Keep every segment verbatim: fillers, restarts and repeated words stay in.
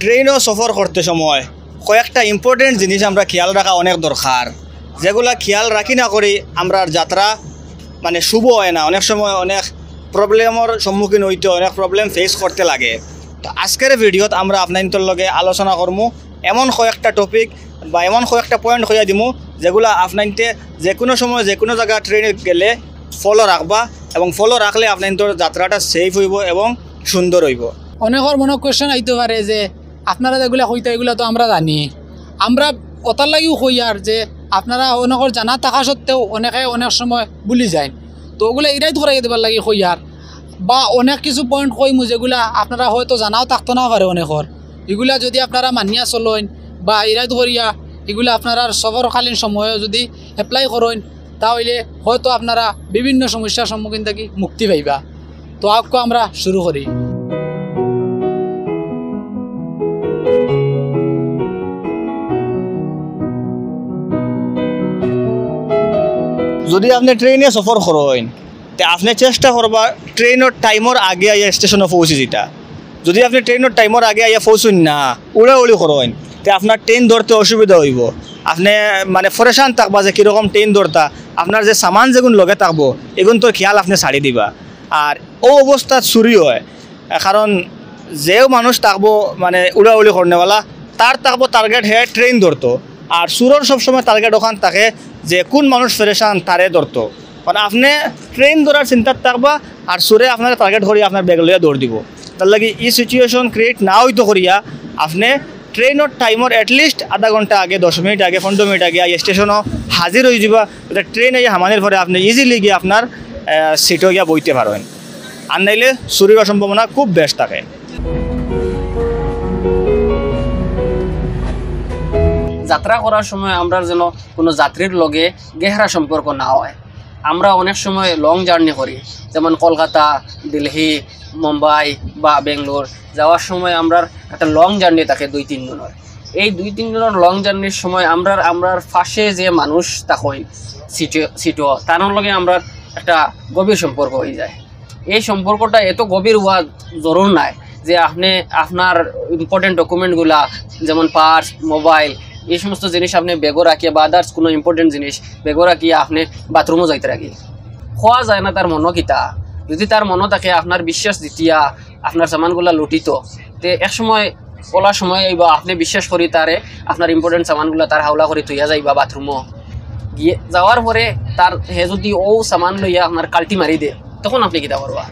ট্রেনও সফর করতে সময় কয়েকটা ইম্পর্টেন্ট জিনিস আমরা খেয়াল রাখা অনেক দরকার, যেগুলা খেয়াল রাখি না করি আমরার যাত্রা মানে শুভ হয় না, অনেক সময় অনেক প্রবলেমর সম্মুখীন হইতে হয়, অনেক প্রবলেম ফেস করতে লাগে। তো আজকের ভিডিওত আমরা আপনাইন্তর লগে আলোচনা করমু এমন কয়েকটা টপিক বা এমন কয়েকটা পয়েন্ট কইয়া দিমু, যেগুলা আপনাইন্তে যে কোনো সময় যে কোনো জায়গা ট্রেনে গেলে ফলো রাখবা, এবং ফলো রাখলে আপনাইন্তর যাত্রাটা সেফ হইব এবং সুন্দর হইব। অনেকর মনে কোয়েশ্চেন আইতে পারে যে আপনারা যেগুলা কইতা এগুলা তো আমরা জানি, আমরা ওটার লাগিও কইয়ার যে আপনারা অনেকর জানা থাকা সত্ত্বেও অনেকে অনেক সময় ভুলি যায়, তো ওগুলা ইরাইত করাইয়া দিবার লাগি কইয়ার। বা অনেক কিছু পয়েন্ট কইমু যেগুলা আপনারা হয়তো জানাও থাকতো না পারে অনেকর, এগুলা যদি আপনারা মানিয়া চলইন বা ইরাইত করিয়া এগুলা আপনারার সফরকালীন সময়ে যদি অ্যাপ্লাই করইন, তা হইলে হয়তো আপনারা বিভিন্ন সমস্যার সম্মুখীন থাকি মুক্তি পাইবা। তো আউক্কা আমরা শুরু করি। যদি আপনি ট্রেনে সফর করইন, তে আপনি চেষ্টা করবা ট্রেনর টাইমর আগে আইয়া স্টেশনে পৌঁছি যিতা। যদি আপনি ট্রেনর টাইমর আগে আইয়া পৌঁছইন না, উড়াউড়ি করইন, তে আপনার ট্রেন ধরতে অসুবিধা হইব। আপনি মানে পরেশান থাকবা যে কীরকম ট্রেন ধরতা, আপনার যে সামান যেগুন লগে থাকবো, এগুন তো খেয়াল আপনি ছাড়ি দিবা। আর ও অবস্থাত চুরি হয়, কারণ যেও মানুষ থাকবো মানে উড়াউড়ি করনেওয়ালা, তার থাকবো টার্গেট হে ট্রেন ধরতো। আর চুরর সবসময় টার্গেট ওখান থাকে যে কোন মানুষ পরেশান তারে ধরতো। কারণ আপনি ট্রেন ধরার চিন্তাত থাকবা আর চুরে আপনার টার্গেট করিয়া আপনার ব্যাগ লইয়া দৌড় দিব। তার লাগি এই সিচুয়েশন ক্রিয়েট না হইতো করিয়া আপনি ট্রেনর টাইমর অ্যাটলিস্ট আধা ঘন্টা আগে, দশ মিনিট আগে, পনেরো মিনিট আগে এই স্টেশনও হাজির হয়ে যাবা, যাতে ট্রেন এই হামানির পরে আপনি ইজিলি গিয়ে আপনার সিটও গিয়া বইতে পারেন। আর নাইলে চুরি হওয়ার সম্ভাবনা খুব বেশ থাকে। যাত্রা করার সময় আমরা যেন কোনো যাত্রীর লগে গেহরা সম্পর্ক না হয়। আমরা অনেক সময় লং জার্নি করি, যেমন কলকাতা, দিল্লি, মুম্বাই বা বেঙ্গালোর। যাওয়ার সময় আমরার একটা লং জার্নি থাকে দুই তিন দিনের। এই দুই তিন দিনের লং জার্নির সময় আমরার আমরার পাশে যে মানুষ থাকইন সিটে সিটও, তার লগে আমরার একটা গভীর সম্পর্ক হয়ে যায়। এই সম্পর্কটা এত গভীর হওয়া জরুর নাই যে আপনি আপনার ইম্পর্টেন্ট ডকুমেন্টগুলা, যেমন পার্স, মোবাইল, এই সমস্ত জিনিস আপনি ব্যাগও রাখিয়া বা আদার্স কোনো ইম্পর্টেন্ট জিনিস ব্যাগও রাখিয়া আপনি বাথরুমও যাইতে রাখি। খোয়া যায় না তার মনো কিতা। যদি তার মনো থাকে আপনার বিশ্বাস জিতিয়া আপনার সামানগুলা লুটিত, তে এক সময় ওলা সময় আইবা, আপনি বিশ্বাস করি তারে আপনার ইম্পর্টেন্ট সামানগুলা তার হাওলা করি থইয়া যাইবা বাথরুমও। গিয়ে যাওয়ার পরে তার হে যদি ও সামান লইয়া আপনার কাল্টি মারি দে, তখন আপনি কিতা করবা?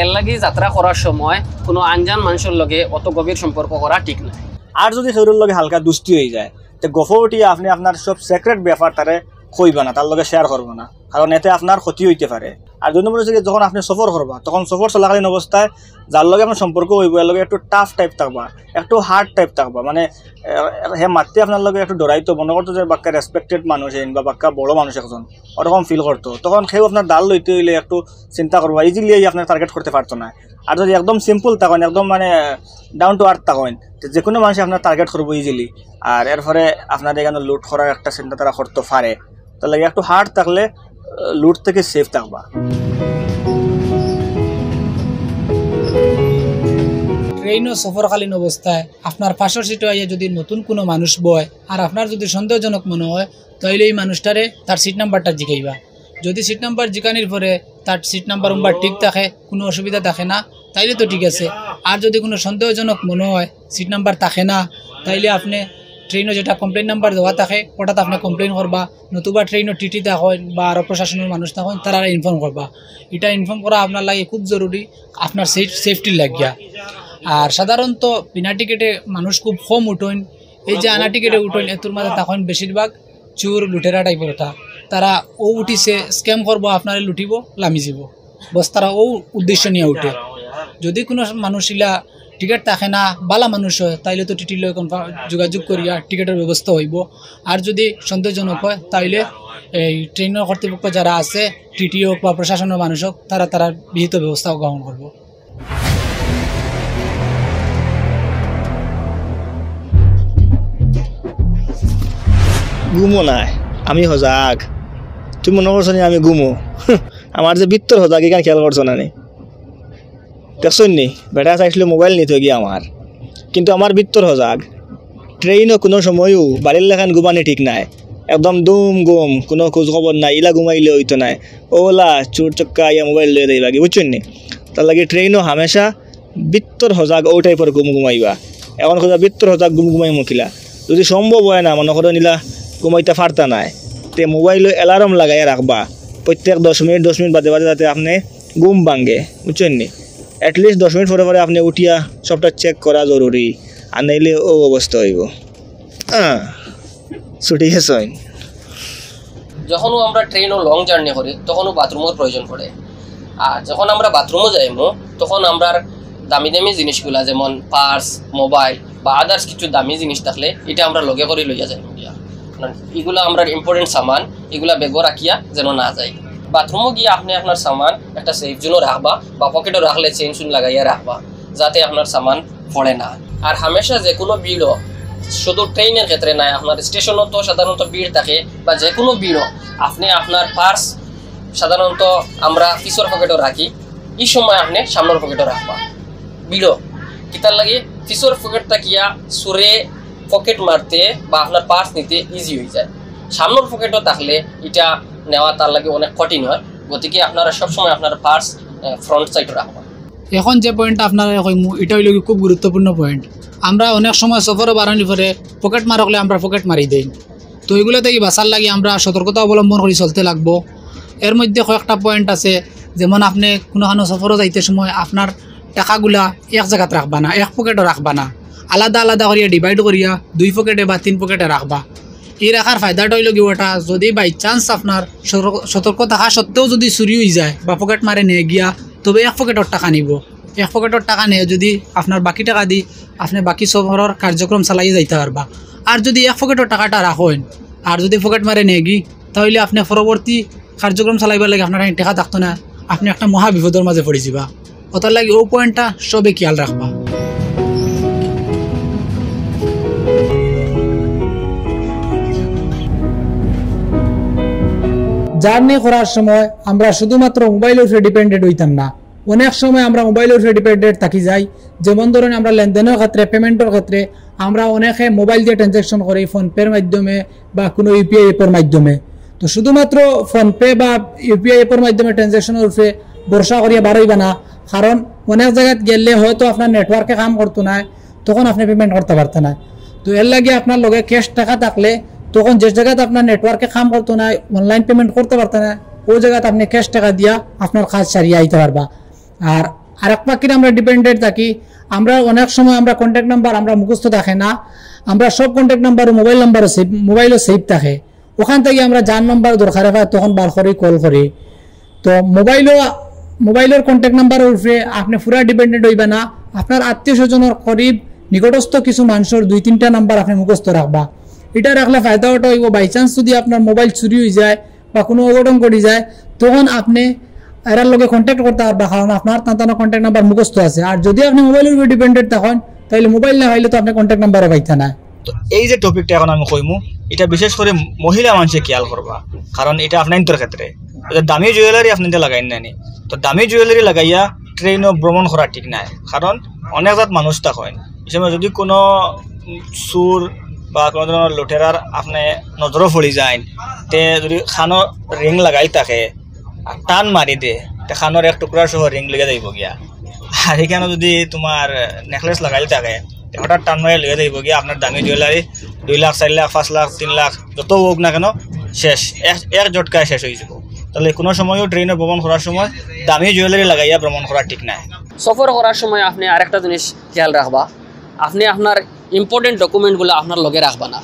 এর লাগি যাত্রা করার সময় কোনো আনজান মানুষের লগে অত গভীর সম্পর্ক করা ঠিক নয়। আর যদি কেউর লগে হালকা দুস্তি হয়ে যায়, তে গফ উঠিয়া আপনি আপনার সব সিক্রেট ব্যাপার তারে কইবা না, তার লগে শেয়ার করবা না, কারণ এতে আপনার ক্ষতি হইতে পারে। আর দুই নম্বর হচ্ছে কি, যখন আপনি সফর করবা, তখন সফর চলাকালীন অবস্থায় যার লগে আপনার সম্পর্ক হইব, এর লগে একটু টাফ টাইপ থাকবা, একটু হার্ড টাইপ থাকবা, মানে এ, হে মাততে আপনার লগে একটু ডরাইতো, মনে করতো যে বাক্কা রেসপেক্টেড মানুষ এইন বা বাক্কা বড় মানুষ একজন, ওরকম ফিল করতো। তখন কেউ আপনার দাল লইতে হইলে একটু চিন্তা করবা, ইজিলি আপনার টার্গেট করতে পারতো না। আর যদি একদম সিম্পল থাকইন, একদম মানে ডাউন টু আর্থ থাকইন, তো যে কোনো মানুষ আপনার টার্গেট করবো ইজিলি। আর এরপরে আপনার এখানে লুট করার একটা চিন্তা তারা করতে পারে, তার লাগি একটু হার্ড থাকলে লুট থেকে সেফ থাকবা। ট্রেনও সফরকালীন অবস্থায় আপনার পাশের সিটে আইয়া যদি নতুন কোনো মানুষ বয় আর আপনার যদি সন্দেহজনক মনে হয়, তাইলে এই মানুষটারে তার সিট নাম্বারটা জিগাইবা। যদি সিট নাম্বার জিকানির পরে তার সিট নাম্বার উম্বার ঠিক থাকে, কোনো অসুবিধা থাকে না, তাইলে তো ঠিক আছে। আর যদি কোনো সন্দেহজনক মনে হয়, সিট নাম্বার থাকে না, তাইলে আপনি ট্রেনও যেটা কমপ্লেন নাম্বার দেওয়া থাকে, ওটাতে আপনি কমপ্লেন করবা, নতুবা ট্রেনও টিটি থাকইন বা আরও প্রশাসনের মানুষ থাকইন, তারা ইনফর্ম করবা। এটা ইনফর্ম করা আপনার লাগি খুব জরুরি, আপনার সেফ সেফটির লাগিয়া। আর সাধারণত বিনা টিকিটে মানুষ খুব কম উঠইন, এই যে আনা টিকিটে উঠইন, এতুর মাঝে থাকইন বেশিরভাগ চুর লুটেরা টাইপের কথা। তারা ও উঠিছে, স্ক্যাম করবো, আপনারে লুটিবো, লামি যাইবো, বস তারা ও উদ্দেশ্য নিয়ে উঠে। যদি কোনো মানুষ ইলা টিকিট থাকে না, বালা মানুষ হয়, তাইলে তো টিটির লগে কনফার্ম যোগাযোগ করিয়া টিকিটের ব্যবস্থা হইব। আর যদি সন্দেহজনক হয়, তাইলে এই ট্রেনের কর্তৃপক্ষ যারা আছে, টিটি হোক বা প্রশাসনের মানুষ হোক, তারা তারা বিহিত ব্যবস্থা গ্রহণ করব। ঘুমো নাই, আমি হজাগ। তুমি মনে করছো নি আমি ঘুমো? আমার যে ভিতর হজাগ, এখান খেয়াল করছো না নি? দেখছো নি? বেটা চাইছিল মোবাইল নিতে গিয়ে আমার। কিন্তু আমার ভিতর হজাগ, ট্রেইনও কুনু সময়ও বাড়ির লাখান ঘুমানি ঠিক নায়। একদম দুম ঘুম, কুনু খোঁজ খবর নাই, ইলা ঘুমাইলে অইতো নায়। অলা চুর চক্কা আইয়া মোবাইল লইয়া যাইবাগি, বুঝছইন নি? তার লাগি ট্রেইনও হামেশা ভিতর হজাগ, অউ টাইপর ঘুম ঘুমাইবা। এখন কথা ভিতর হজাগ ঘুম ঘুমাইমু কিলা? যদি সম্ভব অয় না, মনো করো নিলা ঘুমাইতা পারতা নায়, তে মোবাইলো অ্যালার্ম লাগাইয়া রাখবা প্রত্যেক দশ মিনিট, দশ মিনিট বাদে বাদে, যাতে আপনে ঘুম ভাঙ্গে, বুঝছইন নি? At least দশ মিনিট পরে পরে আপনে উঠিয়া সবটা চেক করা জরুরি, আর নাইলে অউ অবস্থা অইবো। আহ, ছুটি গেছইন। যখনও আমরা ট্রেইনও লং জার্নি করি, তখনও বাথরুমর প্রয়োজন পড়ে। আর যখন আমরা বাথরুমও যাইমু, তখন আমরার দামি দামি জিনিসগুলা, যেমন পার্স, মোবাইল বা আদার্স কিছু দামি জিনিস থাকলে, ইটা আমরা লগে করি লইয়া যাইমু গিয়া। কারণ ইগুলা আমরার ইম্পর্টেন্ট সামান, ইগুলা ব্যাগও রাখিয়া যেন না যাই। বাথরুমও গিয়া আপনে আপনার সামান একটা সেফ জোনও রাখবা বা পকেটও রাখলে চেইন সুইন লাগাইয়া রাখবা, যাতে আপনার সামান পড়ে না। আর হামেশা যে কুনু ভিড়ও, শুধু ট্রেইনর ক্ষেত্রে নায়, আপনার স্টেশনও তো সাধারণত ভিড় থাকে, বা যে কুনু ভিড়ও, আপনে আপনার পার্স সাধারণত আমরা পিছর পকেটও রাখি, ই সময় আপনে সামনর পকেটও রাখবা। ভিড়ও কিতার লাগি? পিছর পকেট থাকিয়া চুরে পকেট মারতে বা আপনার পার্স নিতে ইজি অইযায়। সামনর পকেটও থাকলে ইটা নেওয়া তার লাগি অনেক কঠিন অয়। গতিকে আপনারা সবসময় আপনার পার্স, আহ, ফ্রন্ট সাইডে রাখবা। এখন যে পয়েন্টটা আপনারারে কইমু, ইটা অইলো গি খুব গুরুত্বপূর্ণ পয়েন্ট। আমরা অনেক সময় সফরো বারনির পরে পকেট মারকলে আমরা পকেট মারি দেই। তো ইগুলা থাকি বাঁচার লাগি আমরা সতর্কতা অবলম্বন করি চলতে লাগবো। এর মধ্যে কয়েকটা পয়েন্ট আছে, যেমন আপনে কুনুখানো সফরো যাইতে সময় আপনার টেকাগুলা এক জাগাত রাখবা না, এক পকেটো রাখবা না, আলাদা আলাদা করিয়া ডিভাইড করিয়া দুই পকেটে বা তিন পকেটে রাখবা। ই রাখার ফায়দাটা অইলো গি ওটা, যদি by chance আপনার সতর্ক, সতর্ক থাকা সত্ত্বেও যদি চুরি অইযায় বা পকেট মারে নেয় গিয়া, তবে এক পকেটর টেকা নিবো। এক পকেটর টেকা নিয়া যদি আপনার বাকি টেকা দি আপনে বাকি সফরর কার্যক্রম চালাইয়া যাইতা পারবা। আর যদি এক পকেটর টেকাটা রাখইন, আর যদি পকেট মারে নেয় গি, তাইলে আপনে পরবর্তী কার্যক্রম চালাইবার লাগি আপনার কাছে টেকা থাকতো না, আপনে একটা মহা বিপদর মাঝে পড়ি যিবা। ওটার লাগি অউ পয়েন্টটা সবে খেয়াল রাখবা। জার্নি করার সময় আমরা শুধুমাত্র মোবাইলর উপরে ডিপেন্ডেন্ট অইতাম না, অনেক সময় আমরা মোবাইলর উপরে ডিপেন্ডেন্ট থাকি যাই। যেমন ধরুন, আমরা লেনদেনর ক্ষেত্রে, পেমেন্টর ক্ষেত্রে আমরা অনেকে মোবাইল দিয়া ট্রানজ্যাকশন করি, ফোনপের মাধ্যমে বা কুনু ইউপিআই অ্যাপর মাধ্যমে। তো শুধুমাত্র ফোনপে বা ইউপিআই অ্যাপর মাধ্যমে ট্রানজ্যাকশনর উপরে ভরসা করিয়া বারইবা না, কারণ অনেক জাগাত গেলে হয়তো আপনার নেটওয়ার্কে কাম করতো নায়, তখন আপনে পেমেন্ট করতা পারতা নায়। তো এর লাগি আপনার লগে ক্যাশ টেকা থাকলে তখন যে জাগাত আপনার নেটওয়ার্কে কাম করতো নায়, অনলাইন পেমেন্ট করতা পারতা নায়, অউ জাগাত আপনে ক্যাশ টেকা দিয়া আপনার কাজ সারিয়া আইতা পারবা। আর আরেক বাক্কির আমরা ডিপেন্ডেন্ট থাকি, আমরা অনেক সময় আমরা কন্ট্যাক্ট নাম্বার আমরা মুখস্থ থাকে না, আমরা সব কন্ট্যাক্ট নাম্বার ও মোবাইল নাম্বারও সেভ, মোবাইলও সেভ থাকে। ওখান থাকি আমরা যার নাম্বার দরকারে পাই তখন বার করি, কল করি। তো মোবাইলও, মোবাইলর কন্ট্যাক্ট নাম্বারর উপরে আপনে পুরা ডিপেন্ডেন্ট অইবা না, আপনার আত্মীয় স্বজনর করিব নিকটস্থ কিছু মানষর দুই তিনটা নাম্বার আপনে মুখস্থ রাখবা। ইটা রাখলে ফায়দা ওটা অইবো, by chance যদি আপনার মোবাইল চুরি অইযায় বা কুনু অঘটন ঘটি যায়, তখন আপনে এরার লগে কন্ট্যাক্ট করতা পারবা, কারণ আপনার তান তান কন্ট্যাক্ট নাম্বার মুখস্থ আছে। আর যদি আপনে মোবাইলর উপরে ডিপেন্ডেন্ট থাকইন, তাইলে মোবাইল না পাইলে তো আপনে কন্ট্যাক্ট নাম্বারও পাইতা না। তো এই যে টপিকটা এখন আমি কইমু, ইটা বিশেষ করি মহিলা মানষে খেয়াল করবা, কারণ ইটা আপনাইন্তর ক্ষেত্রে। অর্থাৎ দামি জুয়েলারি আপনাইন্তে লাগাইন না নি, তো দামি জুয়েলারি লাগাইয়া ট্রেইনও ভ্রমণ করা ঠিক নায়, কারণ অনেক জাত মানুষ থাকইন। ই সময় যদি কুনু, উম, চুর বা কুনু ধরনর লুটেরার আপনে নজরো পড়ি যাইন, তে যদি কানো রিং লাগাইল থাকে, আর টান মারি দে, তে কানোর এক টুকরা সহ রিং লইয়া যাইবো গিয়া। আর ইখানো যদি তুমার নেকলেস লাগাইল থাকে, তে হঠাৎ টান মারি লইয়া যাইবো গিয়া আপনার দামি জুয়েলারি, দুই লাখ, চাইর লাখ, পাঁচ লাখ, তিন লাখ, যত অউক না কেন, শেষ, এক, এক ঝটকায় শেষ অইযিবো। তাইলে কুনু সময়ও ট্রেইনো ভ্রমণ করার সময় দামি জুয়েলারি লাগাইয়া ভ্রমণ করা ঠিক নায়। সফর করার সময় আপনে আরেকটা জিনিস খেয়াল রাখবা, আপনে আপনার ইম্পর্টেন্ট ডকুমেন্টগুলা আপনার লগে রাখবা না।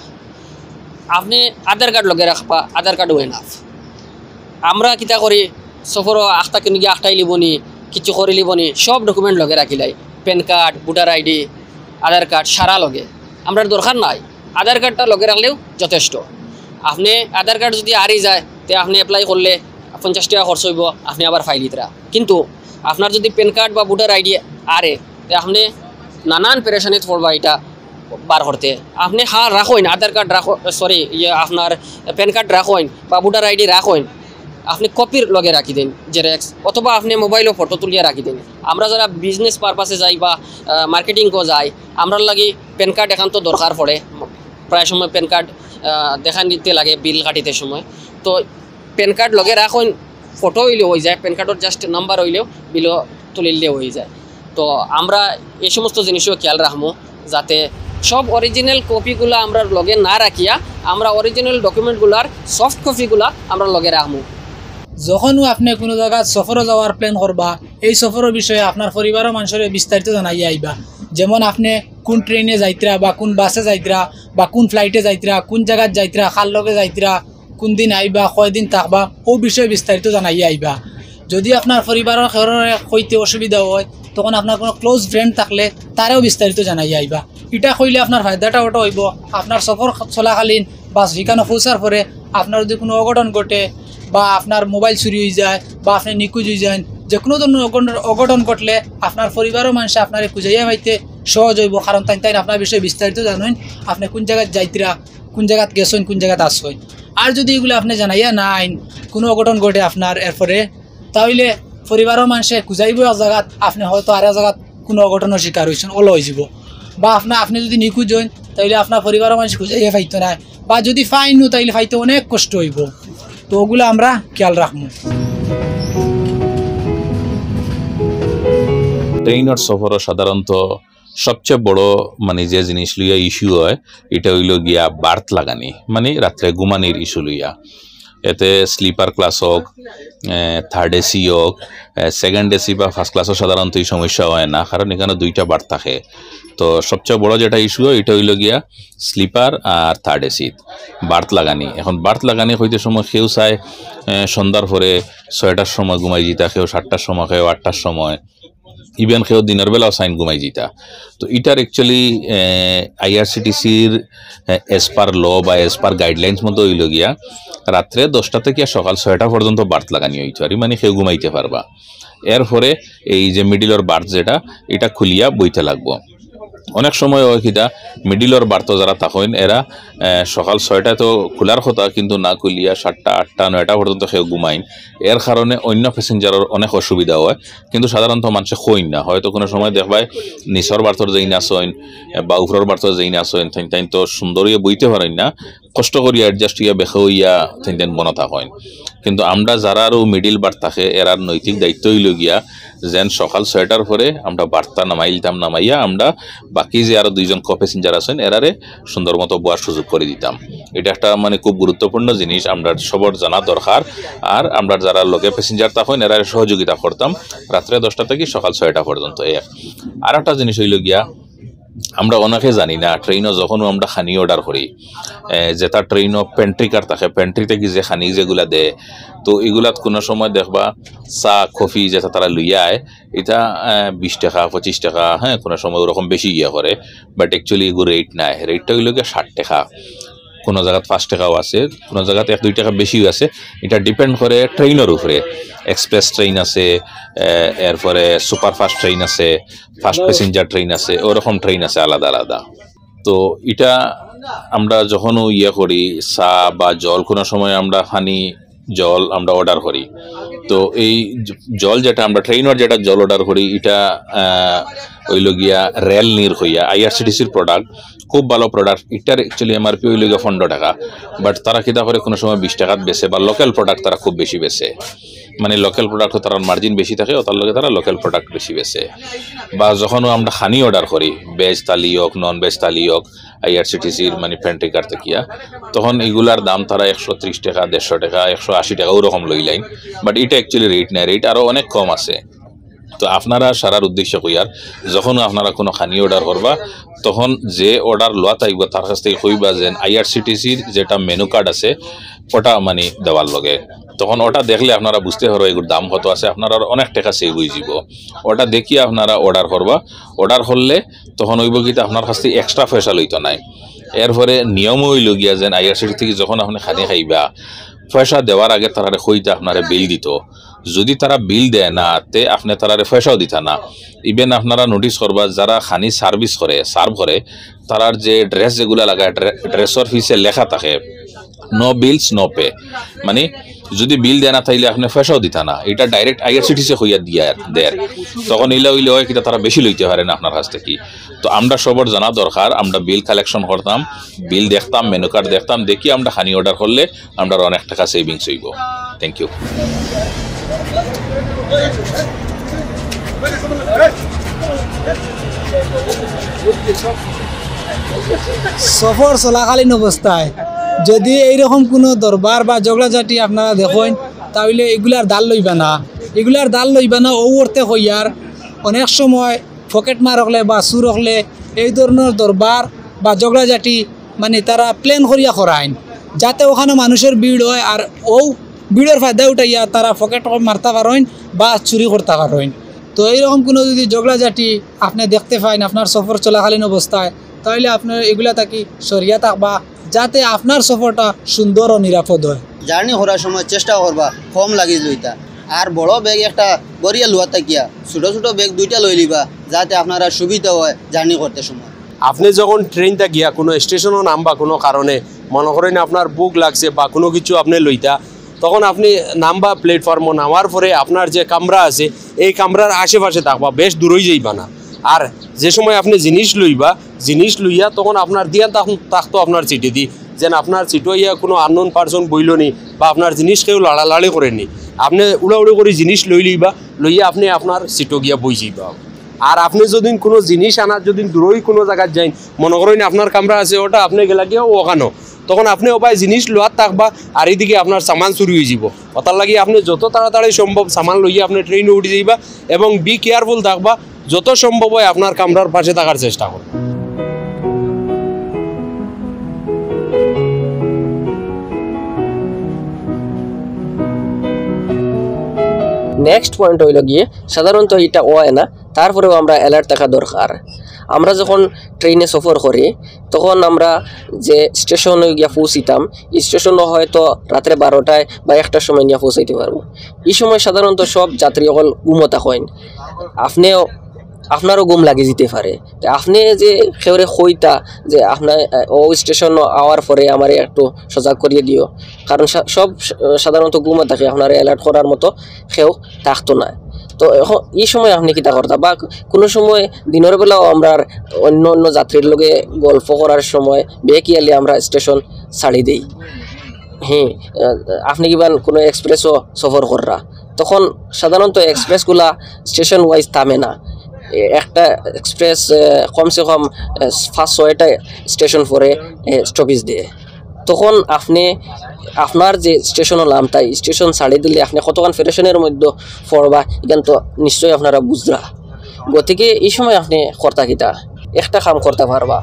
আপনে আধার কার্ড লগে রাখবা, আধার কার্ডও এনাফ। আমরা কিতা করি, সফরো আখতা কিনি গিয়া আখতাই লিবনি, কিছু করি লিবনি, সব ডকুমেন্ট লগে রাখিলাই, প্যান কার্ড, ভোটার আইডি, আধার কার্ড সারা লগে। আমরার দরকার নাই, আধার কার্ডটা লগে রাখলেও যথেষ্ট। আপনে আধার কার্ড যদি আরি যায়, তে আপনে অ্যাপ্লাই করলে পঞ্চাশ টেকা খরচ অইবো, আপনে আবার ফাইলিতরা। কিন্তু আপনার যদি প্যান কার্ড বা ভোটার আইডি আরে, তে আপনে নানান পেরেশানিত পড়বা ইটা বার করতে। আপনে হ্যাঁ রাখইন, আধার কার্ড রাখো, সরি, ইয়ে, আপনার প্যান কার্ড রাখইন বা ভোটার আইডি রাখইন, আপনি কপির লগে রাখি দেন জেরক্স, অথবা আপনি মোবাইলও ফটো তুলিয়া রাখি দেন। আমরা যারা বিজনেস পারপাসে যাই বা মার্কেটিংও যাই, আমরার লাগি প্যান কার্ড একান্ত দরকার পড়ে। প্রায় সময় প্যান কার্ড দেখানিতে লাগে বিল কাটিতে সময়। তো প্যান কার্ড লগে রাখইন, ফটো অইলেও অই যায়, প্যান কার্ডর জাস্ট নাম্বার অইলেও বিলও তুলিলেও অই যায়। তো আমরা এই সমস্ত জিনিসও খেয়াল রাখমু, যাতে সব অরিজিনাল কপিগুলা আমরা লগে না রাখিয়া আমরা অরিজিনাল ডকুমেন্টগুলার সফট কপিগুলা আমরা লগে রাখমু। যখনও আপনি কোনো জাগাত সফরও যাওয়ার প্ল্যান করবা, এই সফরর বিষয়ে আপনার পরিবারর মানষরে বিস্তারিত জানাইয়া আইবা। যেমন আপনি কোন ট্রেনে যাইতরা বা কোন বাসে যাইতরা বা কোন ফ্লাইটে যাইতরা, কোন জাগাত যাইতরা, কার লগে যাইতরা, কোন দিন আইবা, কয়দিন থাকবা, অউ বিষয়ে বিস্তারিত জানাইয়া আইবা। যদি আপনার পরিবারর কেউররে কইতে অসুবিধা অয়, তখন আপনার কোনো ক্লোজ ফ্রেন্ড থাকলে তারেও বিস্তারিত জানাইয়া আইবা। ইটা কইলে আপনার ফায়দাটা অটা অইবো, আপনার সফর চলাকালীন বা হিকানো পৌঁছার পরে আপনার যদি কোনো অঘটন ঘটে বা আপনার মোবাইল চুরি অই যায় বা আপনি নিখোঁজ অই যাইন, যে কোনো ধরনের অঘটন, অঘটন ঘটলে আপনার পরিবারর মানষে আপনারে খুঁজাইয়া পাইতে সহজ অইবো, কারণ তাইন তাইন আপনার বিষয়ে বিস্তারিত জানইন, আপনি কোন জাগাত যাইতরা, কোন জাগাত গেছইন, কোন জাগাত আছইন। আর যদি ইগুলা আপনি জানাইয়া না আইন, কোনো অঘটন ঘটে আপনার এরপরে, তাইলে পরিবারর মানষে খুঁজাইবো এক জাগাত, আপনি হয়তো আর এক জাগাত কোনো অঘটনর শিকার অইছইন, অলা অইযিবো। বা আপনার, আপনি যদি নিখোঁজ অইন, তাইলে আপনার পরিবারর মানষে খুঁজাইয়া পাইতো নায়, বা যদি পাইনও, তাইলে পাইতে অনেক কষ্ট অইবো। তো অগুলা আমরা খেয়াল রাখমু। ট্রেইনর সফরও সাধারণত সবচেয়ে বড়, মানে, যে জিনিস লইয়া ইস্যু অয়, ইটা অইলো গিয়া বার্থ লাগানি, মানে রাত্রে ঘুমানির ইস্যু লইয়া। এতে স্লিপার ক্লাস অউক, থার্ড এসি অউক, সেকেন্ড এসি বা ফার্স্ট ক্লাসও সাধারণত ই সমস্যা অয় না, কারণ ইকানো দুইটা বার্থ থাকে। তো সবচেয়ে বড় যেটা ইস্যু অয়, ইটা অইলো গিয়া স্লিপার আর থার্ড এসিত বার্থ লাগানি। এখন বার্থ লাগানি কইতে সময় কেউ চায় সন্ধ্যার পরে ছয়টার সময় ঘুমাই যিতা, কেউ সাতটার সময়, কেউ আটটার সময়, ইভেন কেউ দিনর বেলাও চাইন ঘুমাই যিতা। তো ইটার অ্যাকচুয়ালি আইআরসিটিসির এজ পার ল বা এজ পার গাইডলাইন্স মতো অইলো গিয়া রাত্রে দশটা থাকি সকাল ছয়টা পর্যন্ত বার্থ লাগানি অইতো পারে, মানে কেউ ঘুমাইতে পারবা। এরপরে এই যে মিডিলর বার্থ যেটা, ইটা খুলিয়া বইতে লাগবো। অনেক সময় অয় কিতা, মিডিলর বার্থ যারা থাকইন, এরা সকাল ছয়টায় তো খুলার কথা, কিন্তু না খুলিয়া সাতটা, আটটা, নয়টা পর্যন্ত কেউ ঘুমাইন। এর কারণে অন্য প্যাসেঞ্জারর অনেক অসুবিধা অয়, কিন্তু সাধারণত মানষে কইন না। হয়তো কোনো সময় দেখবায় নিচর বার্থর যেইন আছইন বা উপরর বার্থর যেইন আছইন, তাইন তাইন তো সুন্দর অইয়া বইতে পারইন না, কষ্ট করিয়া অ্যাডজাস্ট অইয়া বেখে অইয়া তাইন তাইন বনো থাকইন। কিন্তু আমরা যারার অউ মিডিল বার্থ থাকে, এরার নৈতিক দায়িত্ব অইলো গিয়া যেন সকাল ছয়টার পরে আমরা বার্থটা নামাইলিতাম, নামাইয়া আমরা বাকি যে আরো দুইজন কো প্যাসেঞ্জার আছইন, এরারে সুন্দর মতো বওয়ার সুযোগ করি দিতাম। ইটা একটা, মানে, খুব গুরুত্বপূর্ণ জিনিস, আমরার সবর জানা দরকার। আর আমরার যারা লগে প্যাসেঞ্জার থাকইন, এরারে সহযোগিতা করতাম রাত্রে দশটা থাকি সকাল ছয়টা পর্যন্ত। এক, আর একটা জিনিস অইলো গিয়া, আমরা অনেকে জানি না, ট্রেইনও যখনও আমরা খানি অর্ডার করি, যেটা ট্রেইনও পেন্ট্রি কার থাকে, পেন্ট্রি থাকি যে খানি যেগুলা দেয়, তো ইগুলাত কোনো সময় দেখবা চা, কফি যেটা তারা লইয়া আয়, ইটা বিশ টাকা, পঁচিশ টাকা, হ্যাঁ, কোনো সময় ওরকম বেশি ইয়ে করে, বাট অ্যাকচুয়ালি ইগু রেট নায়। রেটটা অইলো গিয়া ষাট টাকা, কোনো জাগাত পাঁচ টাকাও আছে, কোনো জাগাত এক দুই টাকা বেশিও আছে। ইটা ডিপেন্ড করে ট্রেইনর উপরে। এক্সপ্রেস ট্রেইন আছে, এরপরে সুপারফাস্ট ট্রেইন আছে, ফাস্ট প্যাসেঞ্জার ট্রেইন আছে, ওরকম ট্রেইন আছে আলাদা আলাদা। তো ইটা আমরা যখনও ইয়ে করি, চা বা জল, কোনো সময় আমরা পানি, জল আমরা অর্ডার করি। তো এই জ-, জল যেটা আমরা ট্রেইনর যেটা জল অর্ডার করি, ইটা অইলো গিয়া রেল নির কইয়া, আইআরসিটিসির প্রোডাক্ট, খুব ভালো প্রোডাক্ট। ইটার অ্যাকচুয়ালি এমআরপি অইলো গিয়া পনেরো টাকা, বাট তারা কিতা করে কোনো সময় বিশ টাকাত বেচে, বা লোকাল প্রোডাক্ট তারা খুব বেশি বেচে, মানে লোকাল প্রোডাক্ট তারার মার্জিন বেশি থাকে, ওটার লগে তারা লোকাল প্রোডাক্ট বেশি বেচে। বা যখনও আমরা খানি অর্ডার করি, ভেজ থালি অউক, নন ভেজ থালি অউক, আইআরসিটিসির মানে পেন্ট্রি কার থাকিয়া, তখন ইগুলার দাম তারা একশো ত্রিশ টাকা, দেড়শো টাকা, একশো আশি টাকা ওরকম লইলাইন। বাট ইটা অ্যাকচুয়ালি রেট নায়, রেট আরো অনেক কম আছে। তো আপনারা সারার উদ্দেশ্যে কইয়ার, যখন আপনারা কোনো খানি অর্ডার করবা, তখন যে অর্ডার লওয়া থাকবো তার কাছ থাকি কইবা যেন আইআরসিটিসির যেটা মেনু কার্ড আছে ওটা মানে দেওয়ার লগে, তখন ওটা দেখলে আপনারা বুঝতে পারবা এগুর দাম কত আছে, আপনারা অনেক টাকা সেভ অইযিবো। ওটা দেখিয়া আপনারা অর্ডার করবা, অর্ডার করলে তখন অইবো কিতা আপনার কাছ থাকি এক্সট্রা পয়সা লইতো নায়। এরপরে নিয়মও অইলো গিয়া যেন আইআরসিটিসি থাকি যখন আপনে খানি খাইবা, পয়সা দেওয়ার আগে তারারে কইতা আপনারে বিল দিতো। যদি তারা বিল দেয় না, তে আপনে তারারে পয়সাও দিতা না। ইভেন আপনারা নোটিস করবা, যারা খানি সার্ভিস করে, সার্ভ করে, তারার যে ড্রেস যেগুলা লাগায়, ড্রে-, ড্রেসর পিছে লেখা থাকে, "No bills, no pay", মানে যদি বিল দেয় না, তাইলে আপনে পয়সাও দিতা না। ইটা direct আইআরসিটিসি কইয়া দিয়া দের। তখন ইলা অইলে অয় কিতা, তারা বেশি লইতে পারে না আপনার কাছ থাকি। তো আমরা সবর জানা দরকার, আমরা বিল কালেকশন করতাম, বিল দেখতাম, মেনু কার্ড দেখতাম, দেখি আমরা খানি অর্ডার করলে আমরার অনেক টাকা সেভিংস অইবো। Thank you. সফর চলাকালীন অবস্থায় যদি এইরকম কোনো দরবার বা ঝগড়াঝাটি আপনারা দেখইন, তাইলে এগুলার দাল লইবা না, এগুলার দাল লইবা না। অউ অর্থে কইয়ার, অনেক সময় পকেট মার অকলে বা চুর অকলে এই ধরনর দরবার বা ঝগড়াঝাটি মানে তারা প্ল্যান করিয়া করাইন, যাতে অখানো মানুষর ভিড় অয়, আর অউ ভিড়র ফায়দা উঠাইয়া তারা পকেট মারতা পারইন বা চুরি করতা পারইন। তো এইরকম কোনো যদি ঝগড়াঝাটি আপনে দেখতে পাইন আপনার সফর চলাকালীন অবস্থায়, তাইলে আপনে এগুলা থাকি সরিয়া থাকবা, যাতে আপনার সফরটা সুন্দর ও নিরাপদ অয়। জার্নি করার সময় চেষ্টা করবা কম লাগেজ লইতা, আর বড় ব্যাগ একটা ভরিয়া লওয়া থাকিয়া ছোট ছোট ব্যাগ দুইটা লই লিবা, যাতে আপনারা সুবিধা অয় জার্নি করতে সময়। আপনে যখন ট্রেইন থাকিয়া কোনো স্টেশনো নামবা কোনো কারণে, মনো করইন আপনার ভুক লাগছে বা কোনো কিছু আপনে লইতা, তখন আপনে নামবা প্ল্যাটফর্মো, নামার পরে আপনার যে কামরা আছে, এই কামরার আশেপাশে থাকবা, বেশ দূরই যাইবা না। আর যে সময় আপনে জিনিস লইবা, জিনিস লইয়া তখন আপনার ধিয়ান থাক-, থাকতো আপনার সিটেদি, যেন আপনার সিটো আইয়া কোনো আননোন পারসন বইলো নি বা আপনার জিনিস কেউ লাড়ালাড়ি করে নি। আপনে উড়াউড়ি করি জিনিস লই লইবা, লইয়া আপনে আপনার সিটো গিয়া বই যাইবা। আর আপনে যদি কোনো জিনিস আনার যদি দূরই কোনো জাগাত যাইন, মনো করইন আপনার কামরা আছে ওটা, আপনে গেলা গিয়া অখানো, তখন আপনে অবায় জিনিস লওয়াত থাকবা, আর ইদিকে আপনার সামান চুরি অইযিবো। অতার লাগি আপনে যত তাড়াতাড়ি সম্ভব সামান লইয়া আপনে ট্রেইনো উঠি যাইবা এবং be careful থাকবা, যত সম্ভব অয় আপনার কামরার পাশে থাকার চেষ্টা করবা। নেক্সট পয়েন্ট অইলো গিয়া, সাধারণত ইটা অয় না, তারপরেও আমরা অ্যালার্ট থাকা দরকার। আমরা যখন ট্রেইনে সফর করি, তখন আমরা যে স্টেশনো গিয়া পৌঁছিতাম, ই স্টেশনো হয়তো রাত্রে বারোটায় বা একটার সময় নিয়া পৌঁছাইতে পারবো। ই সময় সাধারণত সব যাত্রী অকল ঘুমো থাকইন, আপনেও, আপনারও ঘুম লাগি যাইতে পারে। তে আপনে যে কেউরে কইতা যে আপনার, আহ, অউ স্টেশনো আওয়ার পরে আমারে একটু সজাগ করিয়া দিও, কারণ সা-, সব সা-, সাধারণত ঘুমো থাকে, আপনারে অ্যালার্ট করার মতো কেউ থাকতো না। তো এখন ই সময় আপনে কিতা করতা? বা কোনো সময় দিনের বেলাও আমরা অন্য অন্য যাত্রীর লগে গল্প করার সময় বেকিয়ালি আমরা স্টেশন ছাড়ি দেই। হ্যাঁ, আহ, আপনে কিবা কোনো এক্সপ্রেসও সফর কররা, তখন সাধারণত এক্সপ্রেসগুলা স্টেশন ওয়াইজ থামে না। এ, একটা এক্সপ্রেস, আহ, কমসে কম, আহ, পাঁচ ছয়টা স্টেশন পরে, আহ, স্টপেজ দেয়। তখন আপনে আপনার যে স্টেশনো নামতা, স্টেশন ছাড়ি দিলে আপনে কতখান পেরেশানির মধ্যে পড়বা, ইখান তো নিশ্চয়ই আপনারা বুঝরা। গতিকে ই সময় আপনে করতা কিতা? একটা কাম করতা পারবা,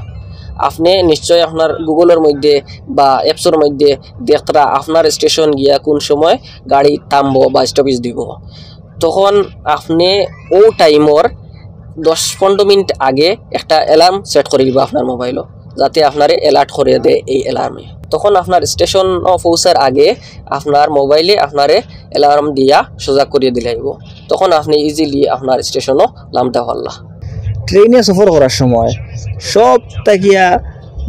আপনে নিশ্চয় আপনার গুগলর মধ্যে বা অ্যাপসর মধ্যে দেখরা আপনার স্টেশন গিয়া কোন সময় গাড়ি থামবো বা স্টপেজ দিবো। তখন আপনে অউ টাইমর দশ পনেরো মিনিট আগে একটা অ্যালার্ম সেট করি দিবা আপনার মোবাইলো, যাতে আপনারে অ্যালার্ট করি দেয় এই অ্যালার্মে। তখন আপনার স্টেশনো পৌঁছার আগে আপনার মোবাইলে আপনারে অ্যালার্ম দিয়া সজাগ করি দিলাইবো। তখন আপনে ইজিলি আপনার স্টেশনো লামতা পারলা। ট্রেইনে সফর করার সময় সব থাকিয়া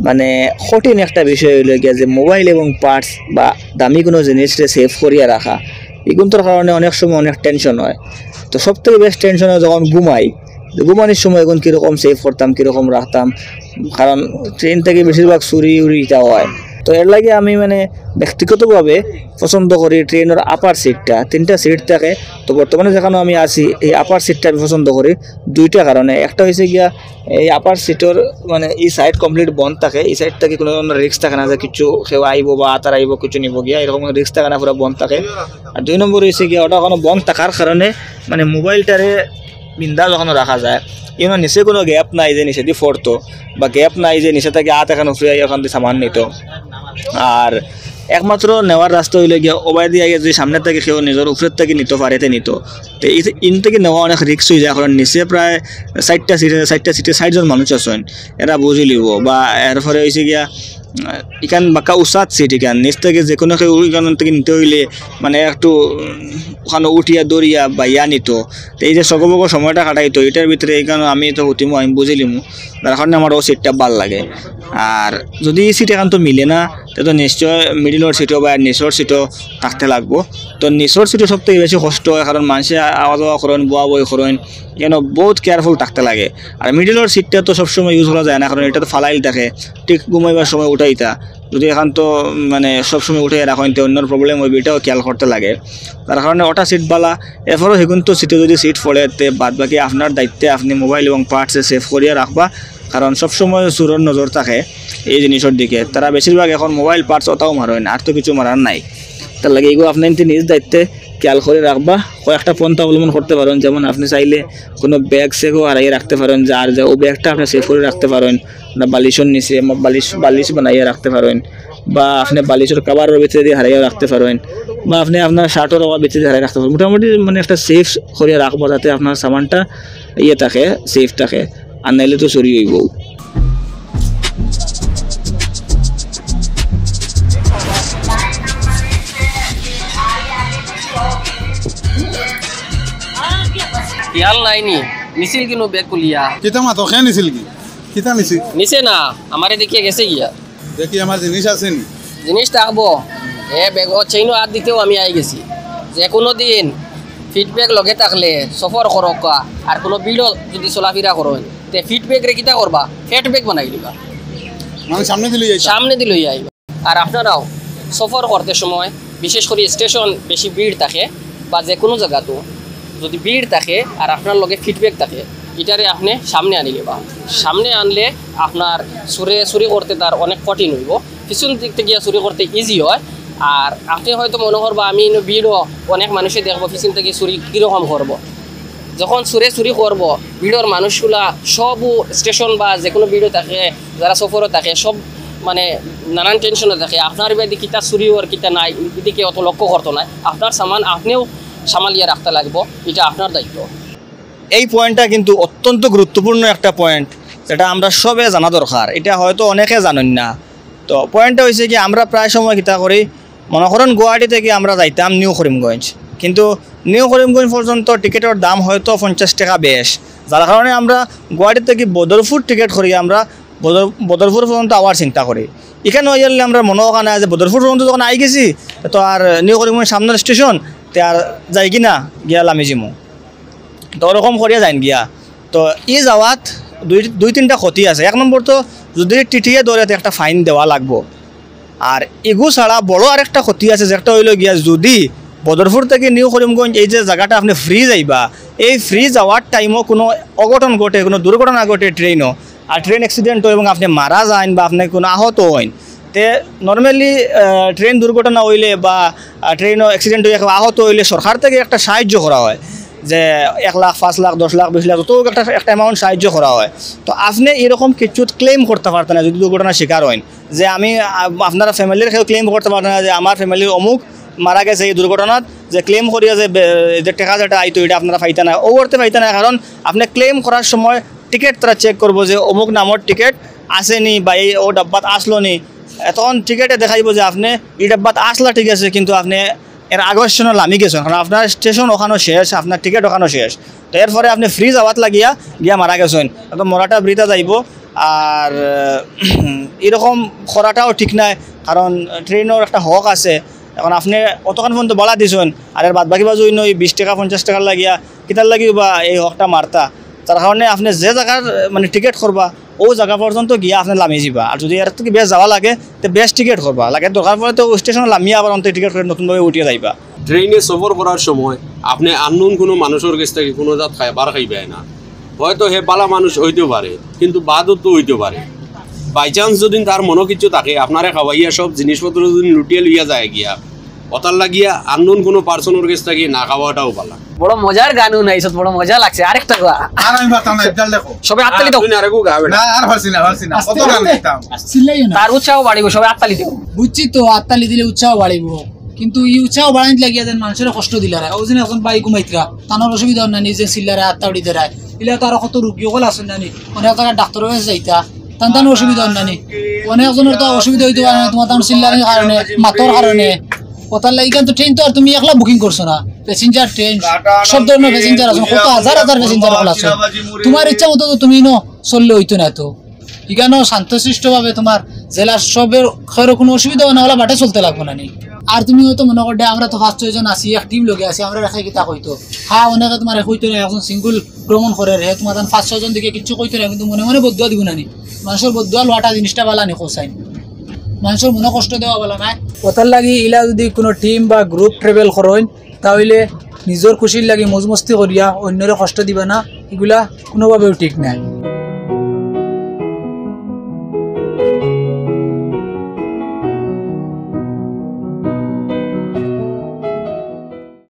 মানে কঠিন একটা বিষয় অইলো গিয়া যে মোবাইল এবং পার্স বা দামি কোনো জিনিসরে সেভ করিয়া রাখা, ইগুনতর কারণে অনেক সময় অনেক টেনশন অয়। তো সব থাকি বেশ টেনশন অয় যখন ঘুমাই, যে ঘুমানির সময় এখন কীরকম সেভ করতাম, কীরকম রাখতাম, কারণ ট্রেইন থাকি বেশিরভাগ চুরি উরি ইতা অয়। তো এর লাগি আমি মানে ব্যক্তিগতভাবে পছন্দ করি ট্রেইনর আপার সিটটা, তিনটা সিট থাকে। তো বর্তমানে যেখানো আমি আছি, এই আপার সিটটা আমি পছন্দ করি দুইটা কারণে। একটা অইছে গিয়া এই আপার সিটর মানে ই সাইড কমপ্লিট বন্ধ থাকে, ই সাইড থাকি কোনো ধরনের রিস্ক থাকে না যে কিছু কেউ আইবো বা আতার আইবো কিছু নিবো গিয়া, এরকম কোনো রিস্ক থাকে না, পুরা বন্ধ থাকে। আর দুই নম্বর অইছে গিয়া ওটা ওখানো বন্ধ থাকার কারণে মানে মোবাইলটারে বিন্দাস ওখানো রাখা যায়। ইনো নিচে কোনো গ্যাপ নাই যে নিচেদি পড়তো, বা গ্যাপ নাই যে নিচে থাকি আত এখান উপরে আইয়া ওখান দিয়া সামান নিতো। আর একমাত্র নেওয়ার রাস্তা অইলো গিয়া ওবায়দি আইয়া যদি সামনে থাকি কেউ নিজর উপরে থাকি নিতো পারে তে নিতো। তে ই-, ইন থাকি নেওয়া অনেক রিস্ক অইযায়, কারণ নিচে প্রায় চাইরটা সিটে, চাইরটা সিটে চাইরজন মানুষ আছইন, এরা বুঝি লিবো। বা এরপরে অইছে গিয়া, আহ, ইখান বাক্কা উচাত সিট ইখান, নিচ থাকি যে কোনো কেউ ইখান থাকি নিতে অইলে মানে একটু, উম, ওখানো উঠিয়া দৌড়িয়া বাইয়া নিতো। তে এই যে সগবগ সময়টা কাটাইতো, ইটার ভিতরে ইখান আমি তো উঠিমু, আমি বুঝি লিমু। যার কারণে আমার অউ সিটটা ভালা লাগে। আর যদি ই সিট এখান তো মিলে না, তে তো নিশ্চয় মিডলর সিটও বা নিচর সিটও থাকতে লাগবো। তো নিচর সিটও সব থাকি বেশি কষ্ট অয়, কারণ মানষে আওয়া যাওয়া করইন, বওয়া বই করইন, এখানো বউত কেয়ারফুল থাকতে লাগে। আর মিডলর সিটটা তো সবসময় ইউজ করা যায় না, কারণ ইটা তো ফালাইল থাকে, ঠিক ঘুমাইবার সময় উঠাইতা। যদি এখান তো, মানে, সবসময় উঠাইয়া রাখইন, তে অন্যর প্রবলেম অইবো, ইটাও খেয়াল করতে লাগে। যার কারণে অটা সিট ভালা। এরপরও হিগুন তো সিটে যদি সিট পড়ে, তে বাদ বাকি আপনার দায়িত্বে আপনে মোবাইল এবং পার্টসে সেভ করিয়া রাখবা, কারণ সবসময় চুরর নজর থাকে এই জিনিসর দিকে। তারা বেশিরভাগ এখন মোবাইল পার্টস অতাও মারইন, আর তো কিছু মারার নাই। তার লাগি ইগু আপনে কিন্তু নিজ দায়িত্বে খেয়াল করি রাখবা। কয়েকটা পন্থা অবলম্বন করতে পারইন, যেমন আপনে চাইলে কুনু ব্যাগ স্যাগও হারাইয়া রাখতে পারইন, যার যে অউ ব্যাগটা আপনে সেভ করি রাখতে পারইন, না বালিশর নিচে, মা-, বালিশ, বালিশ বানাইয়া রাখতে পারইন, বা আপনে বালিশর কভারর ভিতরে দি হারাইয়া রাখতে পারইন, বা আপনে আপনার শার্টর ভিতরে দি হারাইয়া রাখতে পারইন। মোটামুটি মানে একটা সেভ করিয়া রাখবা, যাতে আপনার সামানটা ইয়ে থাকে, সেভ থাকে, আর নাইলে তো চুরি অইবো। খেয়াল নাই নি, নিছিল কিনু ব্যাগ খুলিয়া। কিতা মাতো, কে নিছিল কি? কিতা নিছিল? নিছে না, আমারে দেখিয়া গেছে গিয়া। দেখি আমার জিনিস আছে নি? জিনিস থাকবো। এ ব্যাগ, ও চেইনও হাত দিতেও আমি আই গেছি। যে কুনু দিন ফিডব্যাগ লগে থাকলে সফর করউক্কা, আর কুনু ভিড়ও যদি চলাফিরা করইন, তে ফিডব্যাগরে কিতা করবা? ফ্যাট ব্যাগ বানাই দিবা। মানে সামনে দিলে যাই। সামনে দিলে যাই। আর আপনারাও সফর করতে সময়, বিশেষ করি স্টেশন বেশি ভিড় থাকে বা যে কুনু জাগাতো যদি ভিড় থাকে আর আপনার লগে ফিডব্যাগ থাকে, ইটারে আপনে সামনে আনি নিবা। সামনে আনলে আপনার চুরে চুরি করতে তার অনেক কঠিন অইবো, পিছন দিক থাকি গিয়া চুরি করতে ইজি অয়। আর আপনে হয়তো মনো করবা, আমি ইনো ভিড়ও, অনেক মানষে দেখবো, পিছন থাকি চুরি কিরকম করবো। যখন চুরে চুরি করবো, ভিড়র মানুষগুলা সবউ স্টেশন বা যে কুনু ভিড়ও থাকে, যারা সফরও থাকে, সব মানে নানান টেনশনে থাকে। আপনার বাদে কিতা চুরি অর কিতা নাই, ইদিকে অত লক্ষ্য করতো নায়। আপনার সামান আপনেউ সামালিয়া রাখতে লাগবো, ইটা আপনার দায়িত্ব। এই পয়েন্টটা কিন্তু অত্যন্ত গুরুত্বপূর্ণ একটা পয়েন্ট, যেটা আমরা সবে জানা দরকার। ইটা হয়তো অনেকে জানইন না। তো পয়েন্টটা অইছে কি, আমরা প্রায় সময় কিতা করি, মনো করইন গুয়াহাটি থাকি আমরা যাইতাম নিউ করিমগঞ্জ, কিন্তু নিউ করিমগঞ্জ পর্যন্ত টিকিটর দাম হয়তো পঞ্চাশ টেকা বেশ, যার কারণে আমরা গুয়াহাটি থাকি বদরপুর টিকিট করি, আমরা বদর-, বদরপুর পর্যন্ত আওয়ার চিন্তা করি। ইখান অইয়ারলে আমরা মনো অয় না যে বদরপুর পর্যন্ত যখন আই গেছি, তো আর নিউ করিমগঞ্জ সামনর স্টেশন, তে আর যাইগি না, গিয়া লামি যিমু। তো ওরকম করিয়া যাইন গিয়া। তো ই যাওয়াত দুই, দুই তিনটা ক্ষতি আছে। এক নম্বর তো যদি টিটিএ ধরে, তো একটা ফাইন দেওয়া লাগবো। আর ইগু ছাড়া বড় আরেকটা ক্ষতি আছে, যেটা অইলো গিয়া, যদি বদরপুর থাকি নিউ করিমগঞ্জ এই যে জাগাটা আপনে ফ্রি যাইবা, এই ফ্রি যাওয়ার টাইমও কুনু অঘটন ঘটে, কুনু দুর্ঘটনা ঘটে ট্রেইনো, আর ট্রেন অ্যাক্সিডেন্ট অয় এবং আপনে মারা যাইন বা আপনে কুনু আহত অইন, তে নরমালি ট্রেন দুর্ঘটনা অইলে বা ট্রেইনো অ্যাক্সিডেন্ট অইয়া কেউ আহত অইলে সরকার থাকি একটা সাহায্য করা অয়, যে এক লাখ, পাঁচ লাখ, দশ লাখ, বিশ লাখ, যত অউক একটা, একটা অ্যামাউন্ট সাহায্য করা অয়। তো আপনে ইরকম কিচ্ছু ক্লেইম করতা পারতা না যদি দুর্ঘটনার শিকার অইন, যে আমি, আ-, আপনার ফ্যামিলির কেউ ক্লেইম করতা পারতা না যে আমার ফ্যামিলির অমুক মারা গেছে ই দুর্ঘটনাত, যে ক্লেইম করিয়া যে বে-, যে টেকা যেটা আইতো, ইটা আপনারা পাইতা না, অউ অর্থে পাইতা না, কারণ আপনে ক্লেইম করার সময় টিকিট তারা চেক করবো যে অমুক নামর টিকিট আছে নি বা এই অউ ডাব্বাত আছলো নি। তখন টিকিটে দেখাইবো যে আপনে ই ডাব্বাত আছলা, ঠিক আছে, কিন্তু আপনে এর আগর স্টেশনো লামি গেছইন, কারণ আপনার স্টেশন ওখানো শেষ, আপনার টিকিট ওখানো শেষ। তো এরপরে আপনে ফ্রি যাওয়াত লাগিয়া গিয়া মারা গেছইন, তো মরাটা বৃথা যাইবো। আর ইরকম করাটাও ঠিক নায়, কারণ ট্রেইনর একটা হক আছে। এখন আপনে অতখান পর্যন্ত ভাড়া দিছইন, আর এর বাদ বাকি বাজু অইন ই বিশ টেকা, পঞ্চাশ টেকার লাগিয়া কিতার লাগি বা এই হকটা মারতা? যার কারণে আপনে যে জাগার, মানে, টিকিট করবা, অউ জাগা পর্যন্ত গিয়া আপনে লামি যিবা। আর যদি এর থাকি বেশ যাওয়া লাগে, তে বেশ টিকিট করবা, লাগে দরকার পড়ে তো স্টেশনো লামিয়া আবার অন্তে টিকিট করি নতুনভাবে উঠিয়া যাইবা। ট্রেইনে সফর করার সময় আপনে আননোন কুনু মানুষর গেছ থাকি কুনু জাত খাইবার খাইবায় না। হয়তো হে ভালা মানুষ অইতেও পারে, কিন্তু বাদও তো অইতেও পারে। বাই চান্স যদি তার মনো কিচ্ছু থাকে, আপনারে খাওয়াইয়া সব জিনিসপত্র যদি লুটিয়া লইয়া যায় গিয়া, অতার লাগিয়া আননোন কুনু পার্সনর গেছ থাকি না খাওয়াটাও ভালা। বড় মজার গান হুনাইছত, বড় মজা লাগছে। আরেকটা গা। আর আমি পারতাম না, একগাল দেখো। সবে আত্তালি দেও। তুমি আরেকগু গা বেটা। না, আর পারছি না, পারছি না। কত গান গাইতাম। চিল্লাইও না। তার উৎসাহ বাড়িবো, সবে আত্তালি দেও। বুঝছি তো, আত্তালি দিলে উৎসাহ বাড়িবো। কিন্তু ই উৎসাহ বাড়ানিত লাগিয়া যেন মানষরে কষ্ট দিলারা। অউ যেন একজন ভাই ঘুমাইতরা, তানর অসুবিধা অর না নি, যে চিল্লারা আত্তাউড়ি দেরায়। ইলা তো আরো কত রুগী অকল আছইন না নি, অনেক জাগাত ডাক্তরর গেছে যাইতা, তান তান অসুবিধা অর না নি। অনেক জনর তো অসুবিধা অইতো পারে না, তুমার তান চিল্লানির কারণে, মাতর কারণে। অতার লাগি ইখান তো ট্রেইন তো আর তুমি একলা বুকিং করছো না, প্যাসেঞ্জার ট্রেইন, সব ধরনর প্যাসেঞ্জার আছইন, কত হাজার হাজার প্যাসেঞ্জার অকল আছইন। তুমার ইচ্ছা মতো তো তুমি ইনো চললে অইতো না তো। ইখানো শান্তশিষ্টভাবে তুমার জেলার সবর কারো কুনু অসুবিধা অয় না, অলা বাটে চলতে লাগবো না নি। আর তুমি অয়তো মনো করো, আমরা তো পাঁচ ছয় জন আছি, এক টিম লগে আছি, আমরা রেখে কিতা কইতো? হ্যাঁ, অনেকে তুমারে কইতো না, একজন সিঙ্গল ভ্রমণ করের, হে তুমার তান পাঁচ ছয় জন দেখি কিচ্ছু কইতো না, কিন্তু মনে মনে বদদোয়া দিবো না নি। মানষর বদদোয়া লওয়াটা জিনিসটা বালা নি, কও চাইন। মানষর মনো কষ্ট দেওয়া বালা নায়। অতার লাগি ইলা যুদি কুনু টিম বা গ্রুপ ট্রাভেল করইন, তা অইলে নিজর খুশির লাগি মজমস্তি করিয়া অইন্যরে কষ্ট দিবা না, ইগুলা কুনুভাবেও ঠিক নায়।